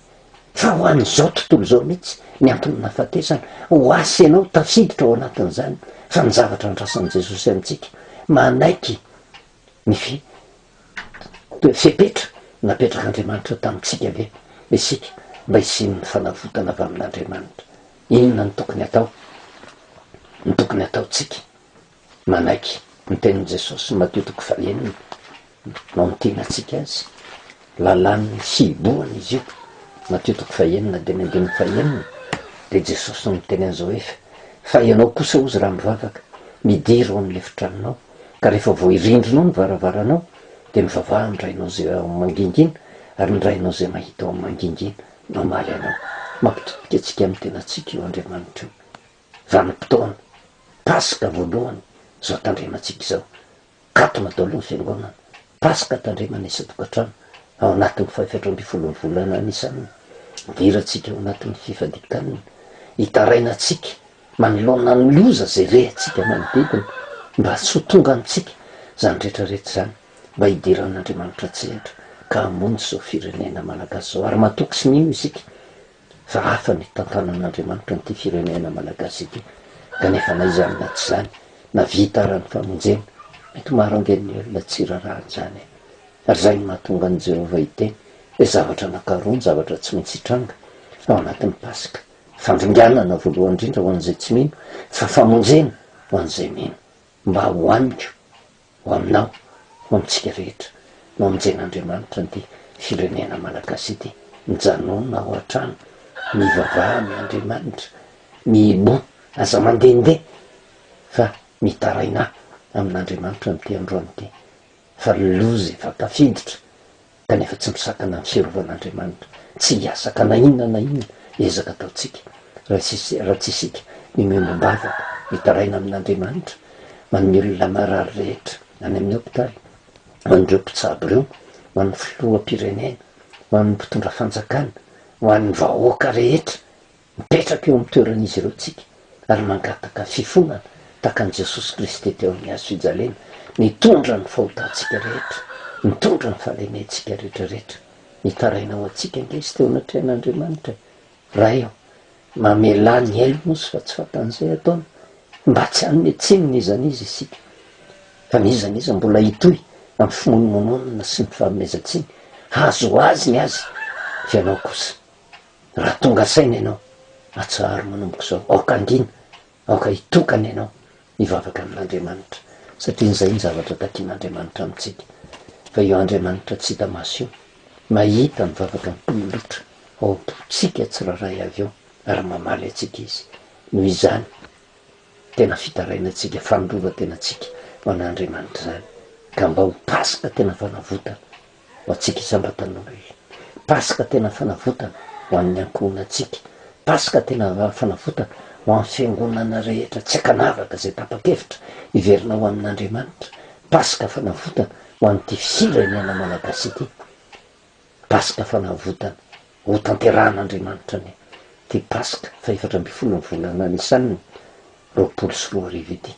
fa ho an'izao tontolo izao mihitsy ny antony nahafatesana, ho ahy sy ianao tafiditra ao anatin'izany, fa ny zavatra andrasan'i Jesosy amintsika, manaiky ny fi Fepetra napetrak'Andriamanitra tamintsika ve isika mba hisian'ny fanavotana avy amin'Andriamanitra? Inona no tokony hatao? Ny tokony hataontsika, manaiky ny tenin'i Jesosy, Matio toko fahenina, no antinantsika azy, lalàn'ny fihibohana izy io, Matio toko fahenina dia ny andininy fahenina, dia Jesosy no miteny an'izao hoe, Fa ianao kosa hozy raha mivavaka, midira ao amin'ny lefitranonao, Ka rehefa voahirindrinao ny varavaranao, dia mivavaha amin'ny Rainao izay ao amin'ny mangingina, ary ny Rainao izay mahita ao amin'ny mangingina no hamaly anao. Mampitodika antsika amin'ny tenantsika io Andriamanitra io. Vanim-potoana, Paska voalohany, izao tandremantsika izao. Katona daholo ny fiangonana. Paska tandremana isan-tokantrano, ao anatin'ny fahefatra ambin'ny folon'ny volana Nisana. Idirantsika ao anatin'ny fifadian-kanina. Itarainantsika Manoloana ny loza izay rehantsika manodidina, mba tsy ho tonga amintsika izany rehetra rehetra izany, mba hidiran'Andriamanitra an-tsehatra ka hamonjy izao firenena malagasy izao. Ary matoky sy mino isika fa hafa ny hitantanan'Andriamanitra an'ity firenena malagasy ity. Kanefa na izany na tsy izany, na vita ara ny famonjena, mety maro ange ny olona tsy hiraharaha an'izany e. Ary izay no mahatonga an'i Jehovah hiteny hoe zavatra anankaroa ny zavatra tsy maintsy hitranga ao anatin'ny Paska. Fandringanana voalohany indrindra ho an'izay tsy mino, fa famonjena ho an'izay mino. Mba ho amiko, ho aminao, ho amintsika rehetra, no hamonjen'Andriamanitra an'ity firenena malagasy ity. Mijanòna ao an-trano, mivavaha amin' Andriamanitra, mihiboha, aza mandehandeha fa mitarainà. amin'Andriamanitra amin'ity androany ity fa loza efa tafiditra kanefa tsy misakana ny fiarovan'Andriamanitra, tsy hiasaka na inona na inona ezaka ataontsika raha tsy isika ny miombom-bavaka, mitaraina amin'Andriamanitra, ho an'ny olona marary rehetra any amin'ny hopitaly, ho an'ireo mpitsabo ireo, ho an'ny filoham-pirenena, ho an'ny mpitondra fanjakana, ho an'ny vahoaka rehetra Mipetraka eo amin'ny toeran'izy ireo tsika ary mangataka fifonana tahaka an'i Jesosy Kristy teo amin'ny hazo fijaliana, nitondra ny fahotantsika rehetra, nitondra ny fahalementsika rehetra rehetra. Nitaraina ho antsika ange Izy teo anatrehan'Andriamanitra e! Ray ô, mamelà ny helony ozy fa tsy fantan'izay ataony, mba tsy hanome tsiny n'iza n'iza isika, fa n'iza n'iza mbola hitohy amin'ny fimonomononana sy ny fanomezan-tsiny, hahazo azy ny azy, fa ianao kosa Raha tonga saina ianao, atsaharo manomboka izao. Aoka hangina, aoka hitokana ianao hivavaka amin'Andriamanitra, satria izay ny zavatra takian'Andriamanitra amintsika. Fa io Andriamanitra tsy hita maso io, mahita ny vavaka mipololotra ao am-pontsika tsirairay avy eo ary mamaly antsika Izy. Noho izany, tena fitarainantsika, fanoloran-tenantsika ho an'Andriamanitra izany, ka mba ho Paska tena fanavotana ho antsika isam-batan'olona. Paska tena fanavotana ho an'ny ankohonantsika. Paska tena fanavotana ho an'ny fiangonana rehetra tsy ankanavaka izay tapa-kevitra hiverina ho amin'Andriamanitra. Paska fanavotana ho an'ity firenena malagasy ity. Paska fanavotana ho tanterahan'Andriamanitra anie ity Paska fahefatra ambin'ny folo ny volana Nisana 2020 ity.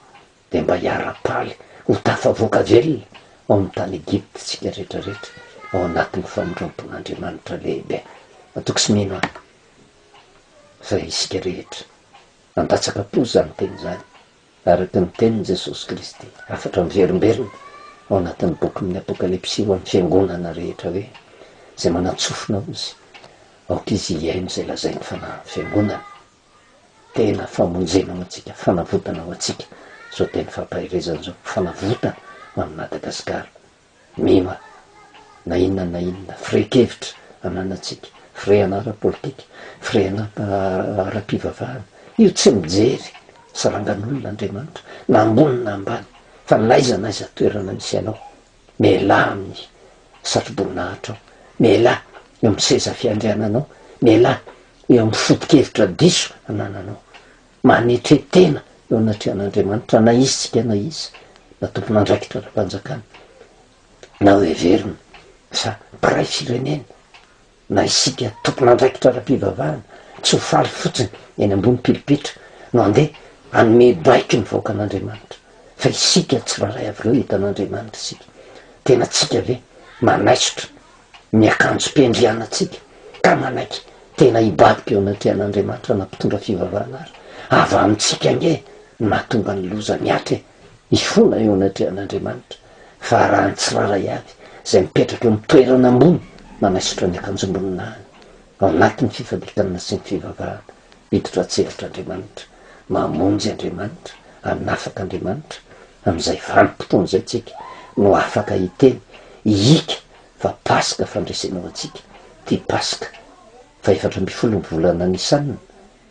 dia mba hiara-paly ho tafavoaka velona ao amin'ny tany Egypta isika rehetra rehetra ao anatin'ny famindrampon'Andriamanitra lehibe. Matoky sy mino aho fa isika rehetra handatsaka am-po izany teny izany araka ny tenin'i Jesosy Kristy, hafatra miverimberina ao anatin'ny bokin'ny Apokalypsy ho an'ny fiangonana rehetra hoe, Izay manan-tsofina hozy, aoka izy hihaino izay lazain'ny Fanahin'ny fiangonana. Tena famonjena ho antsika, fanavotana ho antsika izao teny fampaherezana izao, fanavotana ho an'i Madagasikara. Mino aho, na inona na inona firehan-kevitra ananantsika, firehana ara-politika, firehana ara-pivavahana, io tsy mijery sarangan'olona Andriamanitra, na ambony na ambany, fa n'aiza n'aiza toerana misy anao, mialà amin'ny satroboninahitra ao, mialà eo amin'ny seza fiandriananao, mialà eo amin'ny foto-kevitra diso anananao. Manetre tena eo anatrehan'Andriamanitra na isika na iza, na tompon'andraikitra ara-panjakana, na ho heverina fa mpiray firenena, na isika tompon'andraikitra ara-pivavahana, tsy ho faly fotsiny eny ambony pilipitra no handeha hanome baiko ny vahoakan'Andriamanitra, fa isika tsirairay avy ireo hitan'Andriamanitra isika. Tena tsika ve manaisotra ny akanjom-piandrianantsika ka manaiky tena hibaboka eo anatrehan'Andriamanitra na mpitondra fivavahana ary? Avy amintsika ange no mahatonga ny loza mihatra e! Hifona eo anatrehan'Andriamanitra fa raha ny tsirairay avy izay mipetraka eo amin'ny toerana ambony manaisotra ny akanjom-boninahiny ao anatin'ny fifadikanana sy ny fivavahana, miditra an-tsehatra Andriamanitra, mamonjy Andriamanitra, hanafaka Andriamanitra, amin'izay vanim-potoana izay tsika no afaka hiteny, hihika fa Paska fandresena ho antsika ity Paska faha-14 ny volana Nisana,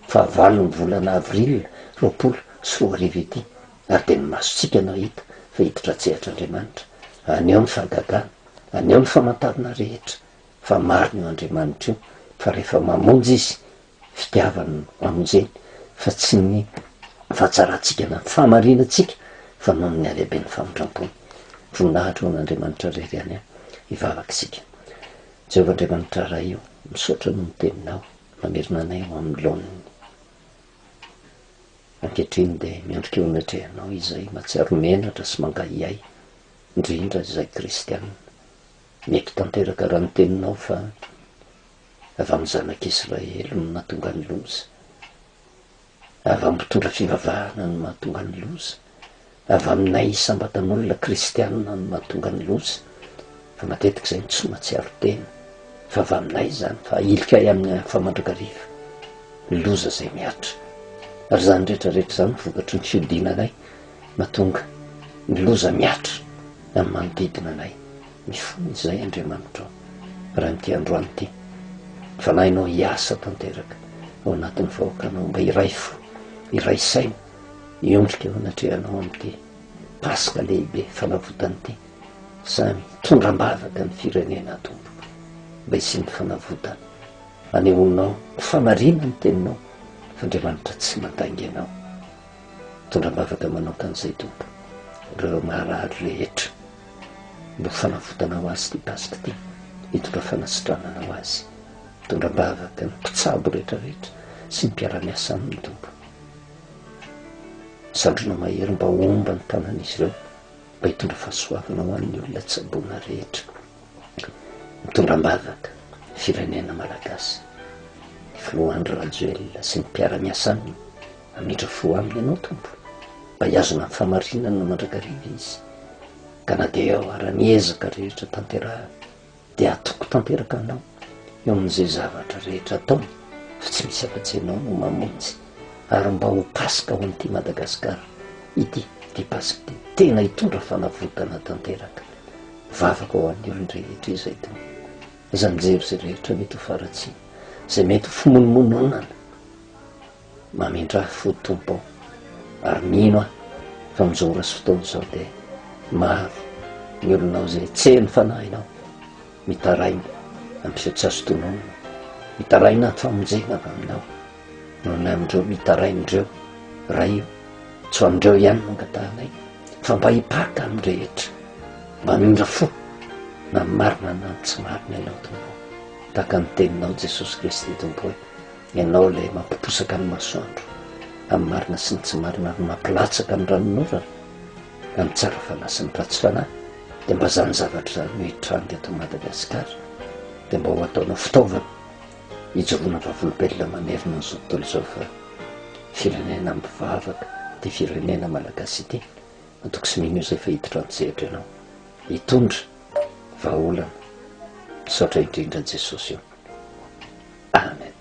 fahavalo ny volana Avril 2020 ity, ary dia ny masontsika no hahita fa hiditra an-tsehatra Andriamanitra, haneho ny fahagagana, haneho ny famantarana rehetra fa marina io Andriamanitra io, fa rehefa mamonjy Izy, fitiavany no amonjeny, fa tsy ny fahatsarantsika na ny fahamarinantsika, fa noho ny halehiben'ny famindrampony. Voninahitra ho an'Andriamanitra irery ihany an! Hivavaka isika. Jehovah Andriamanitra Ray o, misaotra noho ny Teninao. Mamerina anay ho amin'ny laoniny. Ankehitriny dia miandry eo anatrehanao izay mahatsiaro menatra sy mangahiahy, indrindra izay kristiana. Mety tanteraka raha ny teninao fa avy amin'ny zanak'Israely no nahatonga ny loza. Avy amin'ny mpitondra fivavahana no mahatonga ny loza. Avy aminay isam-batan'olona kristianina no mahatonga ny loza. Fa matetika izay no tsy mahatsiaro tena fa avy aminay izany fa ahilikay amin'ny hafa mandrakariva ny loza izay mihatra. Ary izany rehetra rehetra izany vokatry ny fiodinanay mahatonga ny loza mihatra amin'ny manodidina anay. Mifona izay Andriamanitra ô, raha amin'ity androany ity, ny Fanahinao hiasa tanteraka ao anatin'ny vahoakanao mba hiray fo, hiray saina, hiondrika eo anatrehanao amin'ity. Paska lehibe fanavotana ity, samy mitondra am-bavaka ny firenena Tompo mba hisian'ny fanavotana. Anehoanao ny famarina ny teninao fa Andriamanitra tsy mandainga ianao. Mitondra am-bavaka manokana izay Tompo ireo marary rehetra mba ho fanavotana ho azy ity Paska ity, hitondra fanasitranana ho azy. Mitondra am-bavaka ny mpitsabo rehetra rehetra sy ny mpiara-miasa aminy Tompo. Sandrina mahery mba homba ny tanan'izy ireo mba hitondra fahasoavana ho an'ny olona tsaboina rehetra. Mitondra am-bavaka ny firenena malagasy, ny filoha Andry Rajoelina sy ny mpiara-miasa aminy, hamindra fo aminy ianao Tompo, mba hihazona ny fahamarinana mandrakariva izy, ka na dia eo ara ny ezaka rehetra tanterahany, dia hatoky tanteraka Anao eo amin'izay zavatra rehetra ataony fa tsy misy afa-tsy Ianao no mamonjy ary mba ho Paska ho an'ity Madagasikara ity, ity Paska ity tena hitondra fanavotana tanteraka. Vavaka ho an'ny olon-drehetra izay Tompo. Aza mijery izay rehetra mety ho faharatsiana, izay mety ho fimonomononana. Mamindrà fo Tompo ô, ary mino aho fa amin'izao ora sy fotoana izao dia maro ny olonao izay hetsehin'ny fanahinao, mitaraina amin'ny feo tsy azo tononina, mitaraina famonjena avy aminao, noho ny amin'ireo mitaraina ireo, Ray ô, tsy ho amin'ireo ihany no angatahanay, fa mba hipaka amin'ny rehetra, mba hamindra fo na ny marina na ny tsy marina ianao Tompo ô, tahaka ny teninao Jesosy Kristy Tompo hoe, Ianao ilay mampiposaka ny masoandro amin'ny marina sy ny tsy marina ary mampilatsaka ny ranonorana amin'ny tsara fanahy sy ny ratsy fanahy, dia mba izany zavatra izany no hitranga eto Madagasikara, dia mba ho ataonao fitaovana hijoroana vavolombelona manerana an'izao tontolo izao fa firenena mivavaka ity firenena malagasy ity, matoky sy mino izay fa hiditra an-tsehatra ianao hitondra vahaolana. Misaotra indrindra Jesosy o. Amen.